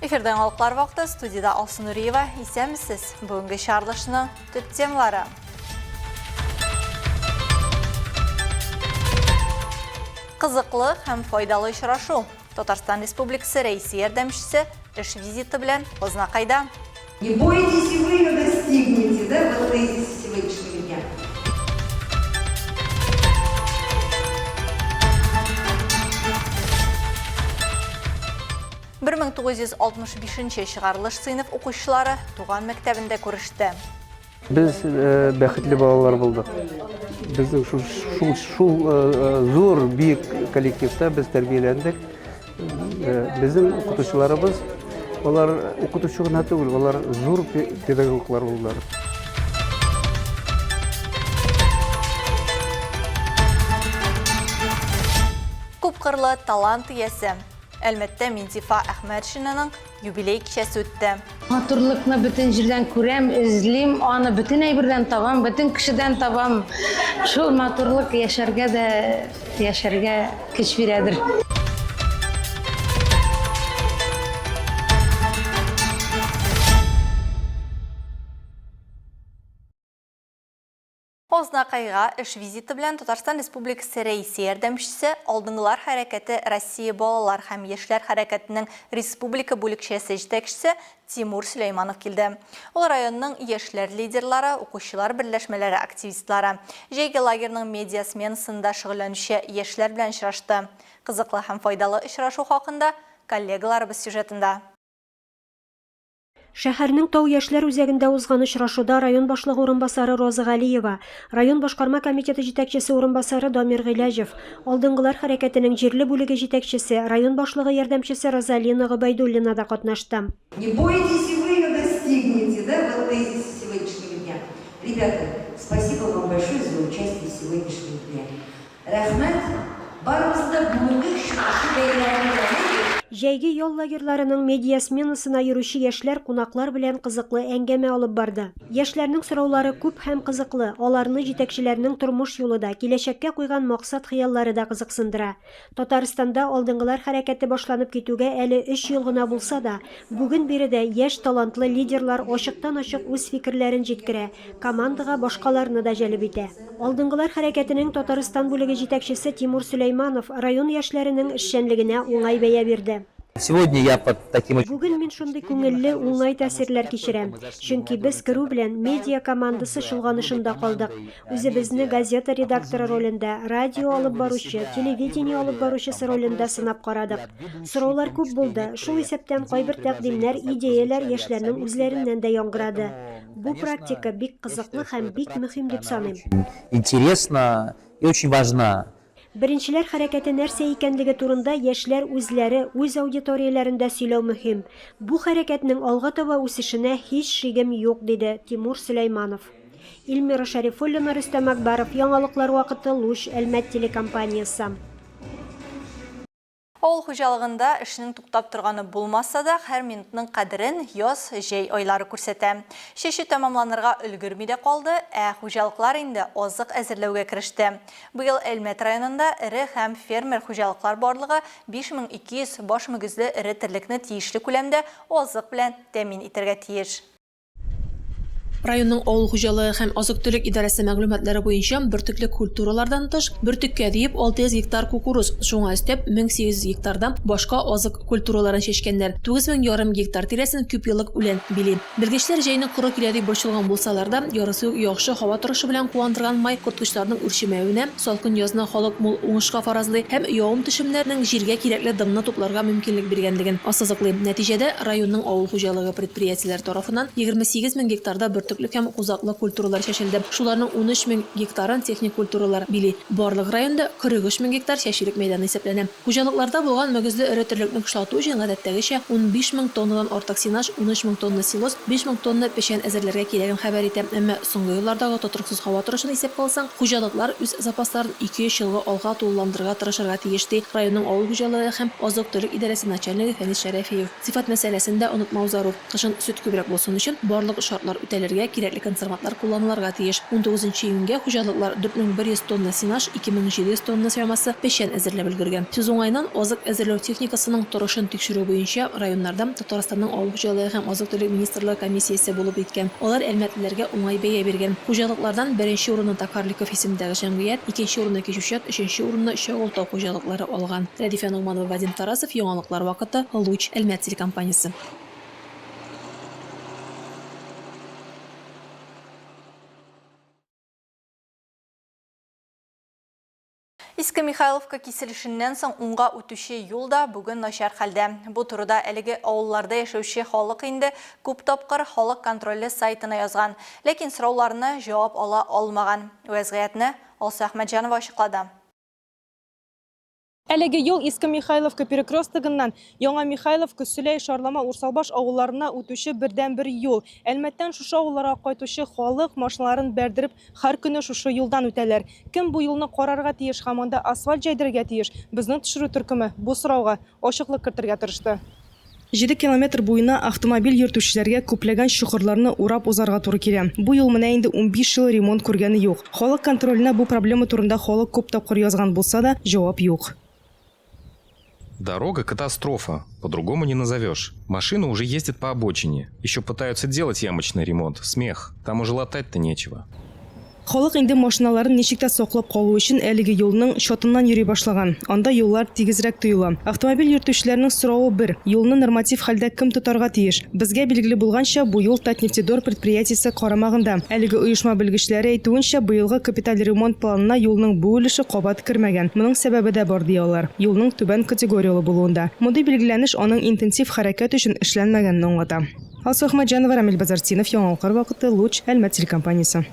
Эфирда яңалыклар вакыты, студиядә Алсу Нуриева. Исәнмесез. Бүгенге чыгарылышның төп темалары. Кызыклы һәм файдалы очрашу. Татарстан Республикасы Рәисе ярдәмчесе эш визиты белән Азнакайда. Не бойтесь, и вы ее достигнете, да, вот тезис сегодняшнего дня. 1965 чыгарылыш сыйныф укучылары туган мәктәбендә күреште. Без бәхетле балалар булдык. Безнең шул, шул, шул зур бик коллективта без тәрбияләндек. Безнең укытучыларыбыз, алар укытучы гына түгел, алар зур педагоглар булдылар. Күпкырлы талант иясе. Әлмәттә Минзифа Әхмәтшинаның юбилей кичәсе үтте. Матурлыкны бөтен җирдән күрәм, эзлим, аны бөтен әйбердән табам, бөтен кешедән табам. Шул матурлык яшәргә дә, яшәргә көч бирәдер. Азнакайга эш визиты белән Татарстан Республикасы Рәисе ярдәмчесе, Алдынгылар хәрәкәте Россия балалар һәм яшьләр хәрәкәтенең республика бүлекчәсе җитәкчесе Тимур Сөләйманов килде. Ул районның яшьләр лидерлары, укучылар берләшмәләре активистлары, җәйге лагерьның медиа сменасында шөгыльләнүче яшьләр белән очрашты. Кызыклы һәм файдалы очрашу хакында коллегаларыбыз сюжетында. Шәһәрнең Тау яшьләр үзәгендә узган очрашуда район башлыгы урынбасары Роза Галиева, район башкарма комитеты җитәкчесе урынбасары Дамир Гыйләҗев, Алдынгылар хәрәкәтенең җирле бүлеге җитәкчесе, район башлыгы ярдәмчесе Розалина Гобәйдуллина да катнашты. Не бойтесь, и вы ее достигнете, да, вот тезис сегодняшнего дня. Ребята, спасибо вам большое за участие в сегодняшнем дне. Рәхмәт, барыбызны да бүгенге шушы бәйрәм белән. Җәйге ял лагерьларының медиасменасына йөрүче яшьләр кунаклар белән кызыклы әңгәмә алып барды. Яшьләрнең сораулары күп һәм кызыклы, аларны җитәкчеләрнең тормыш юлы да, киләчәккә куйган максат-хыяллары да кызыксындыра. Татарстанда Алдынгылар хәрәкәте башланып китүгә әле өч ел гына булса да, бүген биредә яшь талантлы лидерлар ачыктан-ачык үз фикерләрен җиткерә, командага башкаларны да җәлеп итә. Алдынгылар хәрәкәтенең Татарстан бүлеге җитәкчесе Тимур Сөләйманов район яшьләренең эшчәнлегенә уңай бәя бирде. Сегодня я под таким очень. Бүген мин шундый күңелле, уңай тәэсирләр кичерәм. Чөнки без керү белән медиа командасы чолганышында калдык. Үзебезне газета редакторы ролендә, радио алып баручы, телевидение алып баручысы ролендә сынап карадык. Сораулар күп булды, шул исәптән кайбер тәкъдимнәр, идеяләр яшьләрнең үзләреннән дә яңгырады. Бу практика бик кызыклы һәм бик мөһим дип саныйм. Интересна и очень важна. Беренчеләр хәрәкәте нәрсә икәнлеге турында яшьләр үзләре, үз аудиторияләрендә сөйләү мөһим. Бу хәрәкәтнең алга таба үсешенә һич шигем юк, диде Тимур Сөләйманов. Эльмира Шәрифуллина, Рөстәм Акбаров, Яңалыклар вакыты, Луч, Әлмәт телекомпаниясе. Авыл хуҗалыгында эшнең туктап торганы булмаса да, һәр минутның кадерен яз, җәй айлары күрсәтә. Чәчү тәмамланырга өлгерми дә калды, ә хуҗалыклар инде азык әзерләүгә кереште. Быел Әлмәт районында эре һәм фермер хуҗалыклар барлыгы 5200 баш мөгезле эре терлекне тиешле күләмдә азык белән тәэмин итәргә тиеш. Районның авыл хуҗалыгы һәм азык-төлек идарәсе мәгълүматлары буенча, бөртекле культуралардан тыш, бөртеккә диеп 600 гектар кукуруз, шуңа өстәп 1800 гектарда башка азык культураларын чәчкәннәр, 9 мең ярым гектар тирәсен күпьеллык үлән били. Белгечләр җәйне коры килә дип борчылган булсалар да, ярыйсы ук яхшы һава торышы белән куандырган май корткычларның үрчемәвенә, Салкын язны халык мул уңышка фаразлый һәм явым-төшемнәрнең җиргә кирәкле дымны тупларга мөмкинлек биргәнлеген ассызыклый. Нәтиҗәдә, районның авыл хуҗалыгы предприятиеләре тарафыннан 28 мең гектарда бөртеклек һәм кузаклы культуралар чәчелде. Шуларның 13 мең гектарын техник культуралар били. Барлык районда 43 мең гектар чәчүлек мәйданы исәпләнә. Хуҗалыкларда булган мөгезле эре терлекне кышлату өчен гадәттәгечә 15 мең тоннадан артык сенаж, 13 мең тонна силос, 5 мең тонна печән әзерләргә кирәген хәбәр итә. Әмма соңгы еллардагы тотрыксыз һава торышын исәпкә алсаң, хуҗалыклар үз запасларын ике-өч елга алга тулыландырырга тырышырга тиеш, ди районның авыл хуҗалыгы һәм азык-төлек идарәсе начальнигы Фәнис Шәрәфиев. Сыйфат мәсьәләсен дә онытмау зарур. Кышын сөт күбрәк булсын өчен барлык шартлар үтәлергә. әзерләүгә кирәкле консервантлар кулланылырга тиеш. Унтугызынчы июньгә хуҗалыклар 4100 тонна сенаж, 2700 тонна чамасы печән әзерләп өлгергән. Сүз уңаеннан, азык әзерләү техникасының торышын тикшерү буенча районнарда Татарстанның Авыл хуҗалыгы һәм азык-төлек министрлыгы комиссиясе булып иткән. Алар әлмәтлеләргә уңай бәя биргән. Хуҗалыклардан беренче урынны Токарликов исемендәге җәмгыять, икенче урынны Кичүчат, өченче урынны Чагылтау хуҗалыклары алган. Рәдифә Ногманова, Вадим Тарасов, Яңалыклар вакыты, Луч, Әлмәт телекомпаниясе. Иске Михайловка киселешеннән соң уңга үтүче юл да бүген начар хәлдә. Бу турыда әлеге авылларда яшәүче халык инде күп тапкыр Халык контроле сайтына язган. Ләкин сорауларына җавап ала алмаган. Вәзгыятьне Алсу Әхмәтҗанова ачыклады. Әлеге юл Иске Михайловка перекрестогыннан Яңа Михайловка, Сөләй, Шарлама, Урсалбаш авылларына үтүче бердәнбер юл. Әлмәттән шушы авылларга кайтучы халык машиналарын бәрдереп һәр көне шушы юлдан үтәләр. Кем бу юлны карарга тиеш һәм анда асфальт җәйдерергә тиеш? Безнең төшерү төркеме бу сорауга ачыклык кертергә тырышты. Җиде километр буена автомобиль йөртүчеләргә күпләгән чокырларны урап узарга туры килә. Бу юл менә инде 15 ел ремонт күргәне юк. Халык контроленә бу проблема турында халык күп тапкыр язган булса да, җавап юк. Дорога катастрофа, по-другому не назовешь. Машины уже ездят по обочине. Еще пытаются делать ямочный ремонт. Смех. Там уже латать-то нечего. Халык инде машиналарын ничек тә саклап калу өчен әлеге юлның чатыннан йөри башлаган. Анда юллар тигезрәк тоела. Автомобиль йөртүчеләрнең соравы бер, юлны норматив хәлдә кем тотарга тиеш? Безгә билгеле булганча, бу юл Татнефтедор предприятиесе карамагында. Әлеге оешма белгечләре әйтүенчә, быелгы капиталь ремонт планына юлның бу өлеше кабат кермәгән. Моның сәбәбе дә бар, ди алар, юлның түбән категорияле булуында. Мондый билгеләнеш аның интенсив хәрәкәт өчен эшләнмәгәнен аңлата. Алсу Әхмәтҗанова, Рамил Базартдинов, Яңалыклар вакыты, Луч, Әлмәт телекомпаниясе.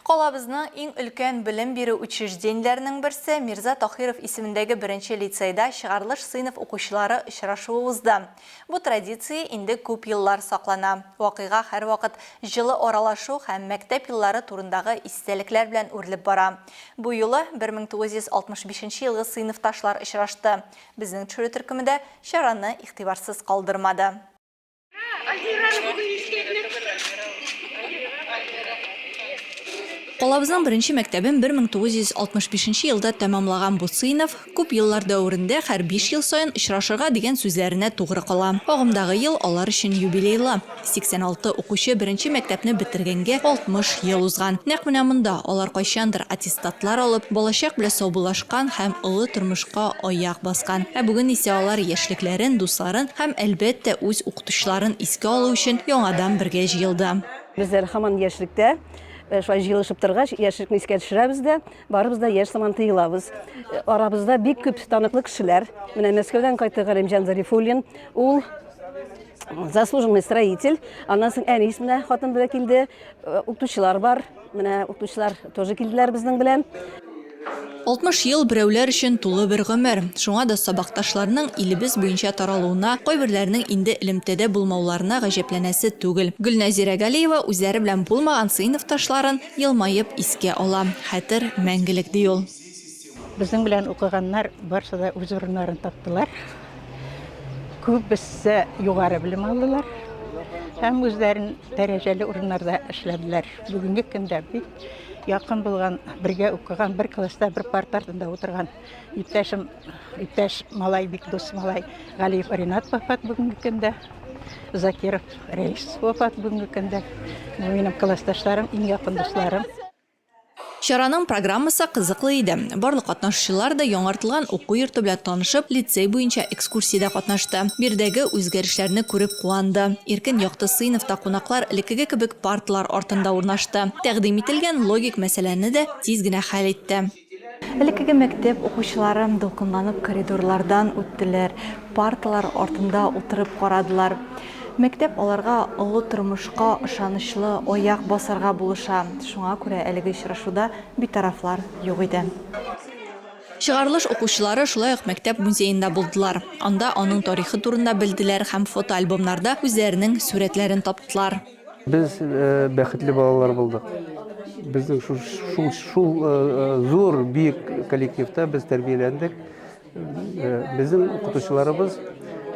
Калабызның иң өлкән белем бирү учреждениеләренең берсе Мирза Таһиров исемендәге беренче лицейда чыгарылыш сыйныф укучылары очрашуы узды. Бу традиция инде күп еллар саклана. Вакыйга һәрвакыт җылы аралашу һәм мәктәп еллары турындагы истәлекләр белән үрелеп бара. Бу юлы 1965 елгы сыйныфташлар очрашты. Безнең төшерү төркеме дә чараны игътибарсыз калдырмады. Калабызның беренче мәктәбен 1965 елда тәмамлаган бу сыйныф күп еллар дәверендә һәр биш ел саен очрашырга дигән сүзләренә тугры кала. Агымдагы ел алар өчен юбилейлы. 86 укучы беренче мәктәпне бетергәнгә 60 ел узган. Нәкъ менә монда алар кайчандыр аттестатлар алып, балачак белән саубуллашкан һәм олы тормышка аяк баскан. Ә бүген исә алар яшьлекләрен, дусларын һәм, әлбәттә, үз укытучыларын искә алу өчен яңадан бергә җыелды. Без әле һаман яшьлектә, шулай җыелышып торгач, яшьлекне искә төшерәбез дә, барыбыз да яшь сыман тоелабыз. Арабызда бик күп таныклы кешеләр. Менә Мәскәүдән кайтты Галимҗан Зарифуллин. Ул заслуженный строитель. Аннан соң Әнис менә хатын белән килде. Э, укытучылар бар. Менә укытучылар тоже килделәр безнең белән. 60 ел берәүләр өчен тулы бер гомер. Шуңа да сабакташларның илебез буенча таралуына, кайберләренең инде элемтәдә булмауларына гаҗәпләнәсе түгел. Гөлнәзирә Галиева үзләре белән булмаган сыйныфташларын елмаеп искә ала. Хәтер мәңгелек, ди ул. Безнең белән укыганнар барсы да үз урыннарын таптылар. Күбесе югары белем алдылар һәм үзләрен дәрәҗәле урыннарда эшләделәр. Бүгенге көндә бик якын булган, бергә укыган, бер класста, бер парта артында утырган иптәшем, иптәш малай, бик дус малай Галиев Ринат вафат бүгенге көндә. Закиров Рәис вафат бүгенге көндә. Бу минем классташларым, иң якын дусларым. Чараның программасы кызыклы иде. Барлык катнашучылар да яңартылган уку йорты белән танышып, лицей буенча экскурсиядә катнашты. Биредәге үзгәрешләрне күреп куанды. Иркен якты сыйныфта кунаклар элеккеге кебек парталар артында урнашты. Тәкъдим ителгән логик мәсьәләне дә тиз генә хәл итте. Элеккеге мәктәп укучылары дулкынланып коридорлардан үттеләр, парталар артында утырып карадылар. Мәктәп аларга олы тормышка ышанычлы аяк басарга булыша, шуңа күрә әлеге очрашуда битарафлар юк иде. Чыгарылыш укучылары шулай ук мәктәп музеенда булдылар. Анда аның тарихы турында белделәр һәм фотоальбомнарда үзләренең сурәтләрен таптылар. Без бәхетле балалар булдык. Безнең шул, шул, шул зур, биек коллективта без тәрбияләндек. Безнең укытучыларыбыз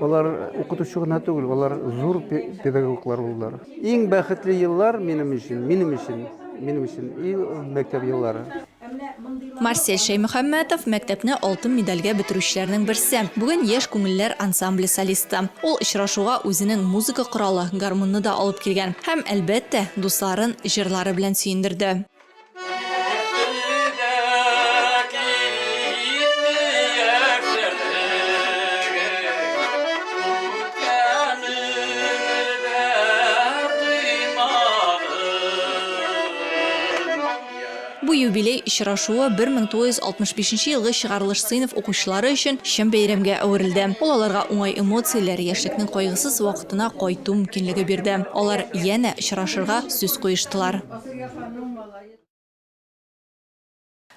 Алар укытучы гына түгел, алар зур педагоглар булдылар. Иң бәхетле еллар минем өчен, минем өчен, минем өчен, и мәктәп еллары. Марсель Шәймөхәммәтов, мәктәпне алтын медальгә бетерүчеләрнең берсе. Бүген Яшь күңелләр ансамбле солисты. Ул очрашуга үзенең музыка коралы, гармунны да алып килгән. Һәм, әлбәттә, дусларын җырлары белән сөендерде. Бу юбилей очрашуы 1965 нче елгы чыгарылыш сыйныф укучылары өчен чын бәйрәмгә әверелде. Ул аларга уңай эмоцияләр, яшьлекнең кайгысыз вакытына кайту мөмкинлеге бирде. Алар янә очрашырга сүз куештылар.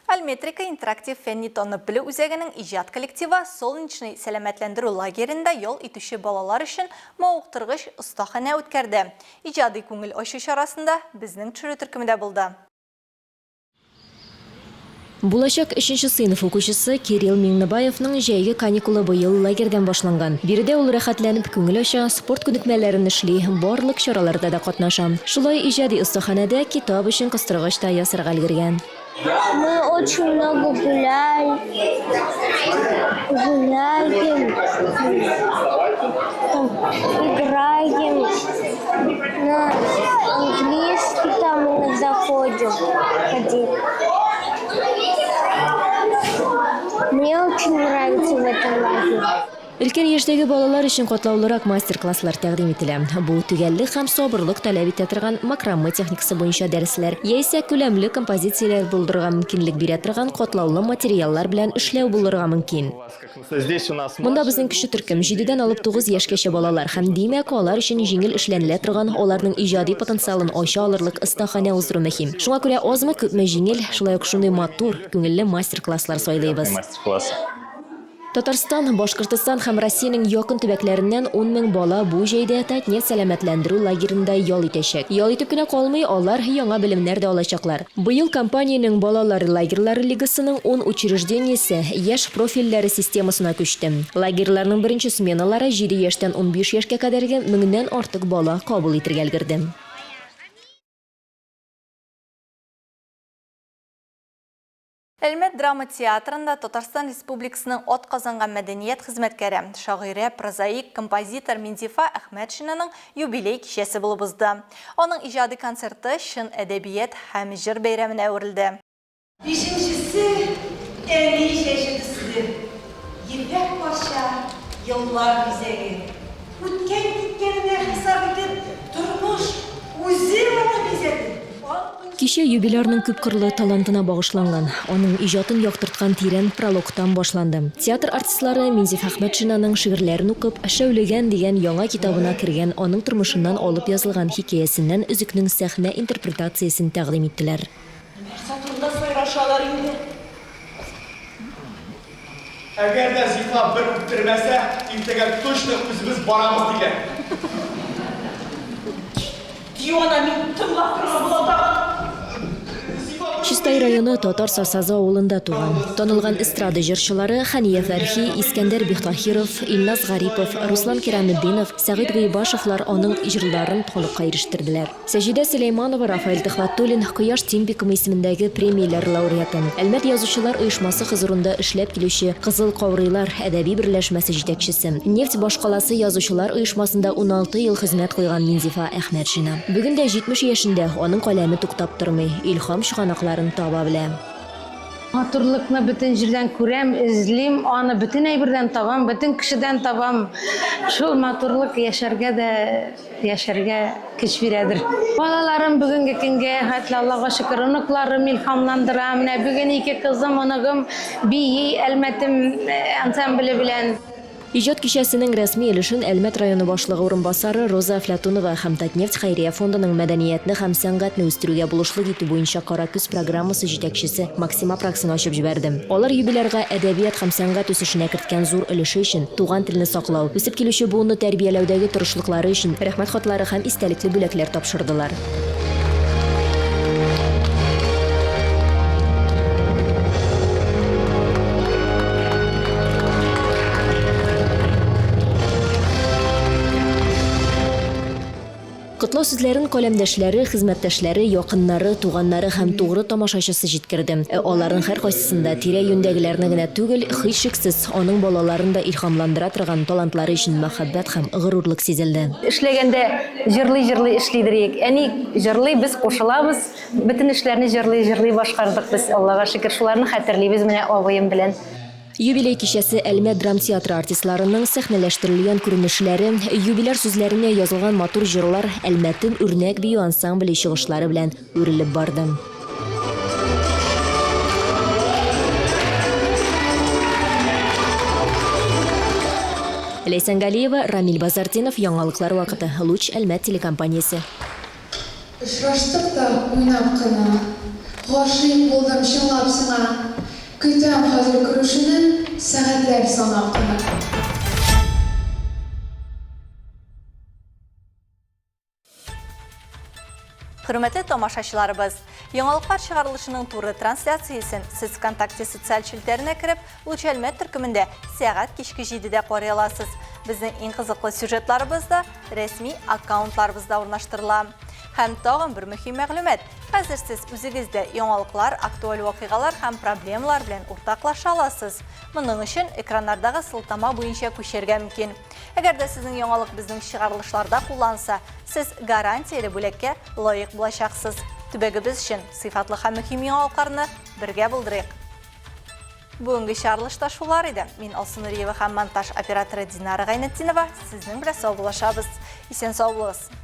Альметрика интерактив фәнни-танып белү үзәгенең иҗат коллективы Солнечный сәламәтләндерү лагеренда ял итүче балалар өчен мавыктыргыч остаханә үткәрде. Иҗади күңел ачу чарасында безнең төшерү төркеме дә булды. Булачак өченче сыйныф укучысы Кирилл Миңнебаевның җәйге каникулы быел лагерьдан башланган. Биредә ул рәхәтләнеп күңел ача, спорт күнекмәләрен эшли, барлык чараларда да катнаша. Шулай иҗади остаханәдә китап өчен кыстыргыч та ясарга өлгергән. Мы очень много гуляли, гуляем, там, играем, на английский там иногда ходим, ходили. Мне очень нравится в этом лагере. Өлкән яшьтәге балалар өчен катлаулырак мастер-класслар тәкъдим ителә. Бу, төгәллек һәм сабырлык таләп итә торган макраме техникасы буенча дәресләр, яисә күләмле композицияләр булдырырга мөмкинлек бирә торган катлаулы материаллар белән эшләү булырга мөмкин. Монда безнең кече төркем, җидедән алып тугыз яшькәчә балалар һәм, димәк, алар өчен җиңел эшләнелә торган, аларның иҗади потенциалын ача алырлык остаханә уздыру мөһим. Шуңа күрә азмы-күпме җиңел, шулай ук шундый матур, күңелле мастер-класслар сайлыйбыз. Татарстан, Башкортостан һәм Россиянең якын төбәкләреннән 10 мең бала бу җәйдә Татнефть сәламәтләндерү лагеренда ял итәчәк. Ял итеп кенә калмый, алар яңа белемнәр дә алачаклар. Быел компаниянең Балалар лагерьлары лигасының ун учреждениесе яшь профильләре системасына күчте. Лагерьларның беренче сменалары җиде яшьтән 15 яшькә кадәрге меңнән артык бала кабул итергә өлгерде. Әлмәт драма театрында Татарстан Республикасының атказанган мәдәният хезмәткәре, шагыйрә, прозаик, композитор Минзифа Әхмәтшинаның юбилей кичәсе булып узды. Аның иҗади концерты чын әдәбият һәм җыр бәйрәменә әверелде. Бишенчесе әни чәче төсле, Ефәк парча, еллар бизәге. Үткән-киткәненә хисап итеп, Тормыш үзе моны бизәде. Кичә юбилярның күпкырлы талантына багышланган, аның иҗатын яктырткан тирән прологтан башланды. Театр артистлары Минзиф Әхмәтшинаның шигырьләрен укып, Шәүлегән дигән яңа китабына кергән аның тормышыннан алып язылган хикәясеннән өзекнең сәхнә интерпретациясен тәкъдим иттеләр. Нәрсә турында сайрашалар инде? Әгәр дә Зифа бер үптермәсә, иртәгә точно үзебез барабыз, дигән. Кит, дивана, мин тыңлап торган булам тагын. Чистай районы Татар Сарсазы авылында туган. Танылган эстрада җырчылары Хәния Фәрхи, Искәндәр Биктаһиров, Илназ Гарипов, Руслан Кираметдинов, Сәгыйть Гыйбашевлар аның җырларын халыкка ирештерделәр. Саҗидә Сөләйманова, Рафаэль Төхвәтуллин, Кояш Тимбикова исемендәге премияләр лауреаты, Әлмәт язучылар оешмасы хозурында эшләп килүче Кызыл каурыйлар әдәби берләшмәсе җитәкчесе, нефть башкаласы язучылар оешмасында 16 ел хезмәт куйган Минзифа Әхмәтшина. Бүген дә 70 яшендә, аның каләме туктап тормый, илһам чыганакларын таба белә. Матурлыкны бөтен җирдән күрәм, эзлим, аны бөтен әйбердән табам, бөтен кешедән табам. Шул матурлык яшәргә дә Яшәргә көч бирәдер. Балаларым бүгенге көнгә хәтле, Аллага шөкер, оныкларым илһамландыра. Менә бүген ике кызым, оныгым бии Әлмәтем ансамбле белән. Иҗат кичәсенең рәсми өлешен Әлмәт районы башлыгы урынбасары Роза Әфләтунова һәм Татнефть хәйрия фондының мәдәниятне һәм сәнгатьне үстерүгә булышлык итү буенча Кара көз программасы җитәкчесе Максим Апраксин ачып җибәрде. Алар юбилярга әдәбият һәм сәнгать үсешенә керткән зур өлеше өчен, туган телне саклау, үсеп килүче буынны тәрбияләүдәге тырышлыклары өчен Рәхмәт хатлары һәм истәлекле бүләкләр тапшырдылар. Котлау сүзләрен каләмдәшләре, хезмәттәшләре, якыннары, туганнары һәм тугры тамашачысы җиткерде. Ә аларның һәркайсысында тирә-юньдәгеләрне генә түгел, һичшиксез, аның балаларын да илһамландыра торган талантлары өчен мәхәббәт һәм горурлык сизелде. Эшләгәндә җырлый-җырлый эшлидер идек. Әни җырлый, без кушылабыз. Бөтен эшләрне җырлый-җырлый башкардык без, Аллага шөкер. Шуларны хәтерлибез менә абыем белән. Юбилей кичәсе Әлмәт драмтеатры артистларының сәхнәләштерелгән күренешләре, юбиляр сүзләренә язылган матур җырлар, Әлмәтем үрнәк бию ансамбле чыгышлары белән үрелеп барды. Ләйсән Галиева, Рамил Базартдинов, Яңалыклар вакыты, Луч Әлмәт телекомпаниясе. Очраштык та уйнап кына. Гашыйк булдым чынлап сиңа. Көтәм хәзер күрешүне сәгатьләр санап кына. Хөрмәтле тамашачыларыбыз, яңалыклар чыгарылышының туры трансляциясен сез ВКонтакте социаль челтәренә кереп, Луч Әлмәт төркемендә сәгать кичке 7-дә карый аласыз. Безнең иң кызыклы сюжетларыбыз да рәсми аккаунтларыбызда урнаштырыла. Һәм тагын бер мөһим мәгълүмат. Хәзер сез үзегез дә яңалыклар, актуаль вакыйгалар һәм проблемалар белән уртаклаша аласыз. Моның өчен экраннардагы сылтама буенча күчәргә мөмкин. Әгәр дә сезнең яңалык безнең чыгарылышларда кулланса, сез гарантияле бүләккә лаек булачаксыз. Төбәгебез өчен сыйфатлы һәм мөһим яңалыкларны бергә булдырыйк! Бүгенге чыгарылышта шулар иде. Мин Алсу Нуриева һәм монтаж операторы Динара Гайнетдинова сезнең белән саубуллашабыз. Исән-сау булыгыз!